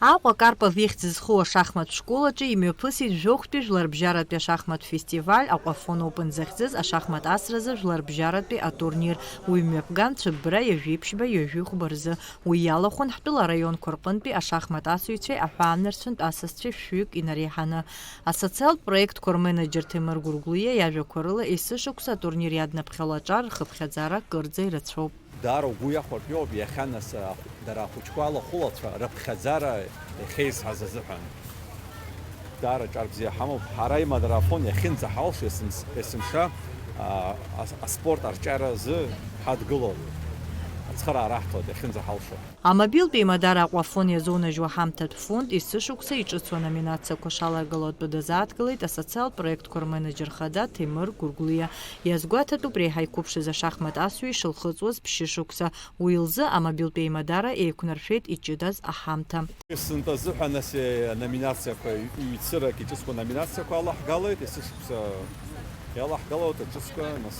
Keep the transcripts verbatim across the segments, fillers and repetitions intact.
Аҟәа Карпов ихьӡ зху ашахмат школ аҿы имҩаԥысит жәохәтәи жәларбжьаратәи ашахмат фестиваль, Аҟәафон Open захьӡыз ашахмат асразы жәларбжьаратәи атурнир. Уи мҩаԥган цәыббра ҩажәи ԥшьба, ҩажәи хәба рзы. Уи иалахәын ҳтәыла араионқәа рҟынтәи ашахмат асыҩцәеи аҳәаанырцәынтә асасцәеи шәҩык инареиҳаны. Асоциалтә проектқәа рменеџьер Ҭемыр Гәыргәлиа иажәақәа рыла, есышықәса атурнир иаднаԥхьало аҿар рхыԥхьаӡара кырӡа ирацәоуп. Даара угәы иахәартә иоуп иахьа нас, ахә-, дара ахәыҷқәа алахәылацәа рыԥхьаӡара иахьеизҳаз азыҳәан. Даара ҿар бзиа ҳамоуп. Ҳара имадарафон иахьынӡаҳалшо есымс-, есымша, а, ас-, аспорт арҿиара азы ҳадгылоуп. Ацхыраара аҳҭоит иахьынӡаҳалшо. Амобилтә еимадара Аҟәафон иазонажьуа ҳамҭатә фонд есышықәса иҿыцу аноминациақәа шаларгало атәы дазааҭгылеит асоциалтә проектқәа рменеџьер хада Ҭемыр Гәыргәлиа. Иазгәаҭатәуп, реиҳа иқәыԥшыз ашахмат асҩы ишылхыҵуаз ԥшьышықәса. Уи лзы амобилтә еимадара еиқәнаршәеит иҷыдаз аҳамҭа. Сынтәа азыҳәан ас аноминациақәа, ҩ-, ҩ-цырак иҿыцқәа номинациақәа алаҳгалеит, есышықәса иалаҳгалоит аҿыцқәа, нас,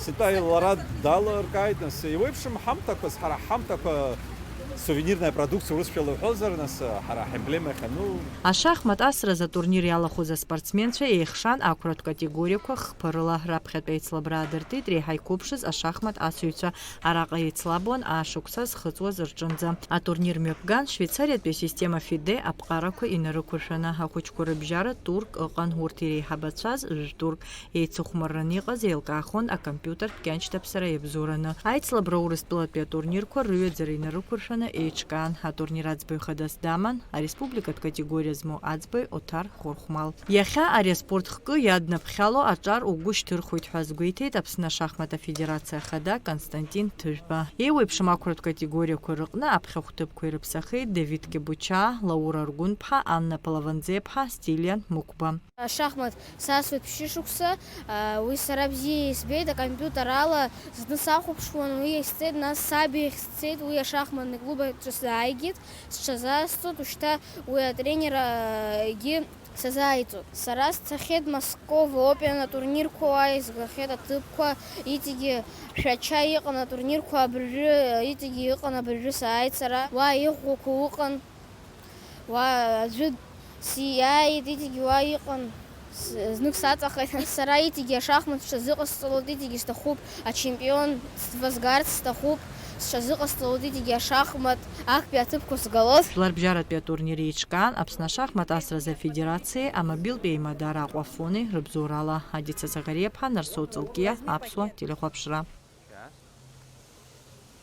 сынтәа лара далыркааит, нас, еиуеиԥшым ҳамҭақәаз, ҳара ҳамҭақәа, сувенирная продукция урысшәала уҳәозар, нас, ҳара ҳемблема иахьану. Ашахмат асразы атурнир иалахәыз аспортсменцәа еихшан ақәратә категориақәа хԥа рыла. Раԥхьатәи аицлабра аадыртит реиҳа иқәыԥшыз ашахмат асыҩцәа. Араҟа еицлабуан аашықәса зхыҵуаз рҿынӡа. Атурнир мҩаԥган Швеицариатәи асистема фиде аԥҟарақәа инарықәыршәаны. Ахәыҷқәа рыбжьара турк ыҟан, урҭ иреиҳабацәаз жәтәырк. Еицыхәмарраны иҟаз еилкаахон акомпиутертә кьаншьҭаԥсара иабзоураны. Аицлабра Урыстәылатәи атурнирқәа рыҩаӡара инарықәыршәаны еиҿкаан. Атурнир аӡбаҩ хадас даман ареспубликатә категориа змоу аӡбаҩ Оҭар Хәырхәмал. Иахьа ари аспорт хкы иаднаԥхьало аҿар угәы шьҭырхуеит ҳәа азгәеиҭеит Аԥсны ашахмат афедерациа ахада Константин Ҭыжәба. Еиуеиԥшым ақәратә категориақәа рыҟны аԥхьахә ҭыԥқәа ирыԥсахеит Давид Кебучаа, Лаура Аргәынԥҳа, Анна Полованӡеԥҳа, Стилиан Мықәба. Ашахмат сасуеит ԥшьышықәса, уи сара бзиа избеит, акомпиутер ала зны сахәаԥшуан, уи иахь сцеит, нас саб иахь сцеит, уи ашахматный клуб аҿы сааигеит, сҽазаасҵоит, ушьҭа уи атренер, егьи сазааиҵоит. Сара сцахьеит Москова Open атурнирқәа, уа изгахьеит аҭыԥқәа, иҵегьы Шәача иҟан атурнирқәа абыржәы, иҵегьы иҟан абыржәы сааит сара. Уа иӷәӷәақәа ыҟан. Уа аӡәы сиааит, иҵегьы уа иҟан. С-, знык саҵахеит. Сара иҵегьы ашахмат сҽазыҟасҵалоит, иҵегьы сҭахуп ачемпион сҭвазгарц сҭахуп, сҽазыҟасҵалоит иҵегьы ашахмат актәи аҭыԥқәа сгалоит. Жәларбжьаратәи атурнир еиҿкаан Аԥсны ашахмат асразы афедерациеи амобилтә еимадара Аҟәафони рыбзоурала. Адица Заӷариаԥҳа, Нарсоу Ҵалкиа, Аԥсуа телехәаԥшра.